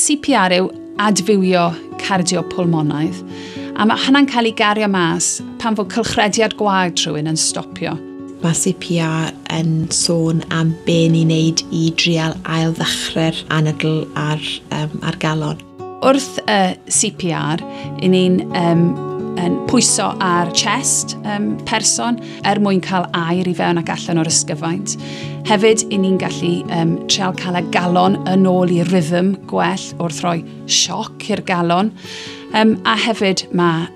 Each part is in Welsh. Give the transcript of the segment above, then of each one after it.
CPR yw adfywio cardiopulmonaidd, a mae hynna'n cael ei gario mas pan fod cylchrediad gwaed rhywun yn stopio. Mae CPR yn sôn am be ni'n neud i drial ail-ddechrau'r anadl ar galon. Wrth y CPR, i ni'n yn pwyso ar chest person er mwyn cael aer i fewn ac allan o'r ysgyfaint. Hefyd, i ni'n gallu trial cael y galon yn ôl i rhythm gwell wrth roi sioc i'r galon. A hefyd mae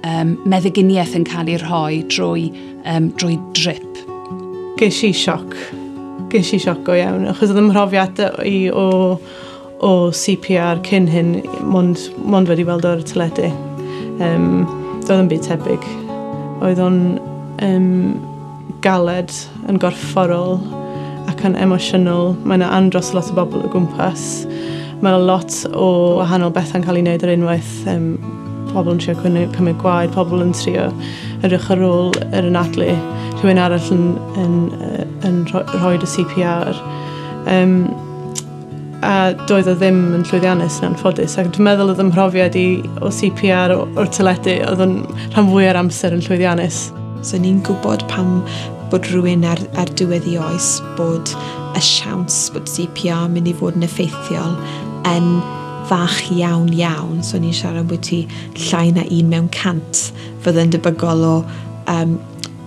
meddyginiaeth yn cael ei rhoi drwy drip. Ges i sioc. Ges i sioc go iawn, achos oedd 'y mhrofiad i o CPR cyn hyn, mond wedi weld o'r teledu. Doedd yn byd tebyg. Oedd o'n galed yn gorfforol ac yn emosiynol. Mae yna andros lot o bobl o gwmpas. Mae yna lot o wahanol bethau'n cael ei wneud ar unwaith. Pobl yn trio cymryd gwaed, pobl yn trio edrych ar ôl yr anadlu, rhywun arall yn rhoi y CPR. A doedd o ddim yn llwyddiannus yn anffodus. Ac dwi'n meddwl oedd 'y mhrofiad i o CPR o'r teledu, oedd yn rhan fwy o'r amser yn llwyddiannus. So ni'n gwybod pam bod rhywun ar diwedd i oes bod y siawns bod CPR mynd i fod yn effeithiol yn fach iawn iawn. So ni'n siarad bod ti llai na 1 mewn 100 fydde'n debygol o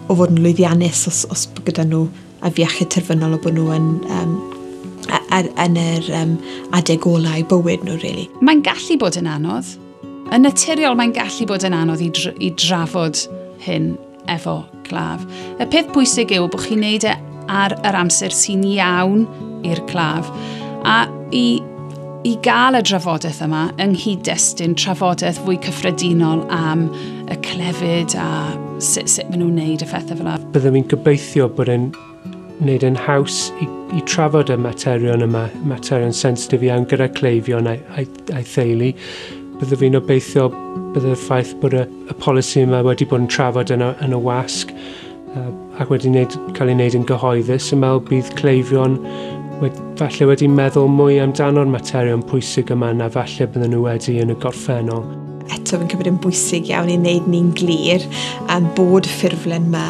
fod yn lwyddiannus os gyda nhw afiechyd terfynol o bod nhw yn yr adeg ola i bywyd nhw, really. Mae'n gallu bod yn anodd. Yn naturiol, mae'n gallu bod yn anodd i drafod hyn efo claf. Y peth pwysig yw bod chi'n neud e ar yr amser sy'n iawn i'r claf. A i gael y drafodaeth yma yng nghyd-destun trafodaeth fwy cyffredinol am y clefyd a sut maen nhw'n neud y phethau fel yna. Byddwn i'n gobeithio bod e'n wneud yn haws i trafod y materion yma, materion sensitif iawn gyda cleifion a'i theulu. Byddwn fi'n obeithio bydd y ffaith bod y polisi yma wedi bod yn trafod yn y wasg ac wedi cael ei wneud yn gyhoeddus, yn meddwl bydd cleifion falle wedi meddwl mwy amdano'r materion pwysig yma na falle bydden nhw wedi yn y gorffennol. Eto, fi'n cymryd yn bwysig iawn i wneud ni'n glir bod y ffurflen yma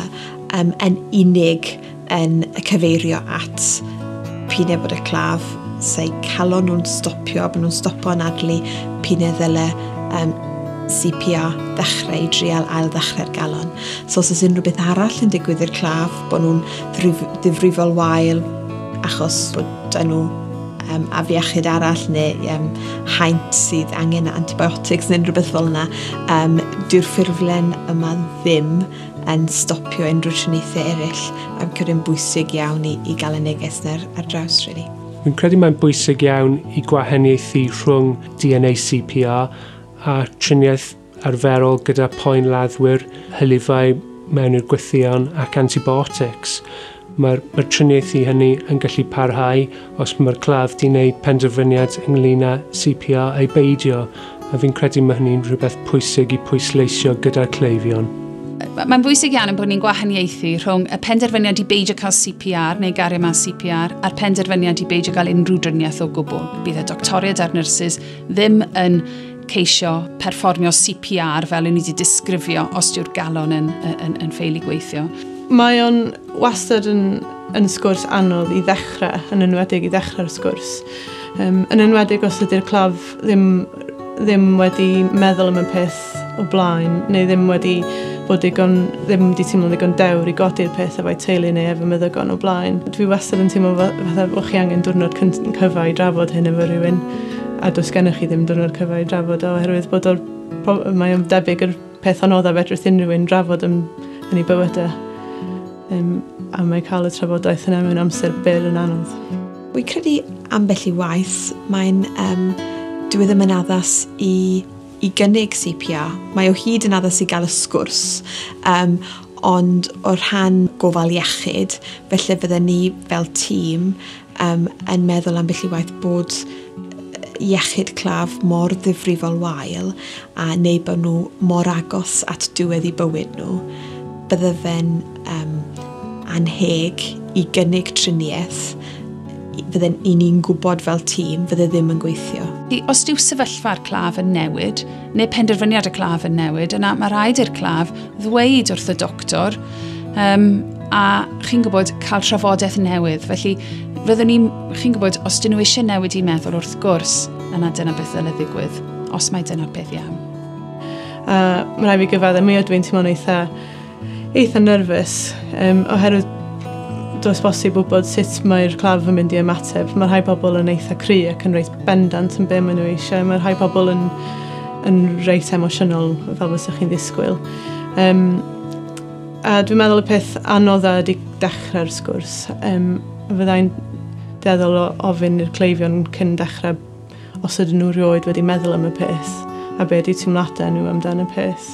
yn unig yn cyfeirio at p'un bod y claf sa'u calon nhw'n stopio, bod nhw'n stopo anadlu, p'un ddyle CPR ddechrau i drial ail ddechrau'r galon. So os oes unrhyw beth arall yn digwydd i'r claf, bod nhw'n ddifrifol wael achos bod nhw afiechyd arall neu haint sydd angen antibiotics neu unrhyw beth fel yna, dyw'r ffurflen yma ddim yn stopio unrhyw triniaethau eraill, a fi'n credu'n bwysig iawn i gael y neges yna ar draws, really. Fi'n credu mae'n bwysig iawn i gwahaniaethu rhwng DNA CPR a triniaeth arferol gyda poenladdwyr, hylifau mewn i'r gwythion ac antibiotics. Mae'r triniaethu hynny yn gallu parhau os mae'r claf di wneud penderfyniad ynglyn â CPR ei beidio, a fi'n credu mae hynny'n rhywbeth pwysig i pwysleisio gyda'r cleifion. Mae'n bwysig iawn yn bod ni'n gwahaniaethu rhwng y penderfyniad i beidio cael CPR neu gario mas CPR a'r penderfyniad i beidio cael unrhyw driniaeth o gwbl. Bydd y doctoriaid a'r nyrsys ddim yn ceisio perfformio CPR fel o'n i wedi disgrifio os dyw'r galon yn ffeili gweithio. Mae o'n wastad yn sgwrs anodd i ddechrau, yn enwedig i ddechrau'r sgwrs. Yn enwedig os ydy'r claf ddim wedi meddwl am y peth o blaen, neu ddim wedi bod ddim wedi teimlo ddigon dewr i godi'r peth efo'i teulu neu efo meddygon o blaen. Dwi wastad yn teimlo fatha bod chi angen diwrnod cyfa i drafod hyn efo rhywun, a does gennych chi ddim diwrnod cyfa i drafod o, oherwydd bod mae o'n debyg yr peth anoddaf fedrith unrhyw un drafod yn ei bywydau. A mae cael y trafodaeth yna mewn amser byr yn anodd. Wy'n credu ambell i waith, mae'n dyw e ddim yn addas i gynnig CPR. Mae o hyd yn addas i gael y sgwrs, ond o rhan gofal iechyd, felly fydden ni fel tîm yn meddwl ambell i waith bod iechyd claf mor ddifrifol wael a neu bod nhw mor agos at diwedd i bywyd nhw, bydde fe'n anheg i gynnig triniaeth, fydden i ni'n gwybod fel tîm, fydde ddim yn gweithio. Os dyw sefyllfa'r claf yn newid, neu penderfyniad y claf yn newid, yna mae rhaid i'r claf ddweud wrth y doctor a chi'n gwybod cael trafodaeth newydd. Felly fyddwn ni, chi'n gwybod, os dyn nhw eisiau newid i meddwl wrth gwrs, yna dyna beth ddyle ddigwydd, os mae dyna'r peth iawn. A mae rhaid fi gyfadde, mi ydw i'n teimlo'n eitha, eitha nervous, oherwydd does bosib wybod sut mae'r claf yn mynd i ymateb. Mae rhai pobl yn eitha cry ac yn reit bendant yn be maen nhw eisiau. Mae rhai pobl yn reit emosiynol fel fysech chi'n ddisgwyl. A dwi'n meddwl y peth anodda ydy dechrau'r sgwrs. Fyddai'n dueddol o ofyn i'r cleifion cyn dechrau os ydyn nhw rioed wedi meddwl am y peth a be ydy teimladau nhw amdan y peth.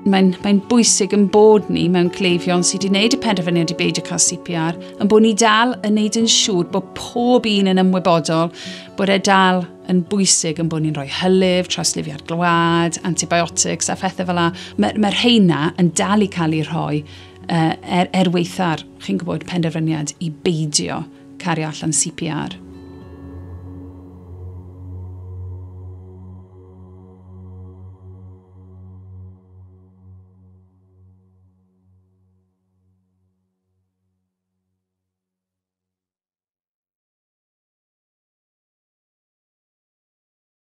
Mae'n bwysig yn bod ni mewn cleifion sydd wedi gwneud y penderfyniad i beidio cael CPR, yn bod ni dal yn gwneud yn siŵr bod pob un yn ymwybodol bod e dal yn bwysig yn bod ni'n rhoi hylif, trawslifiad gwaed, antibiotics a phethau fel 'na. Mae'r rheina yn dal i cael eu rhoi er waetha'r, chi'n gwybod, penderfyniad i beidio cario allan CPR.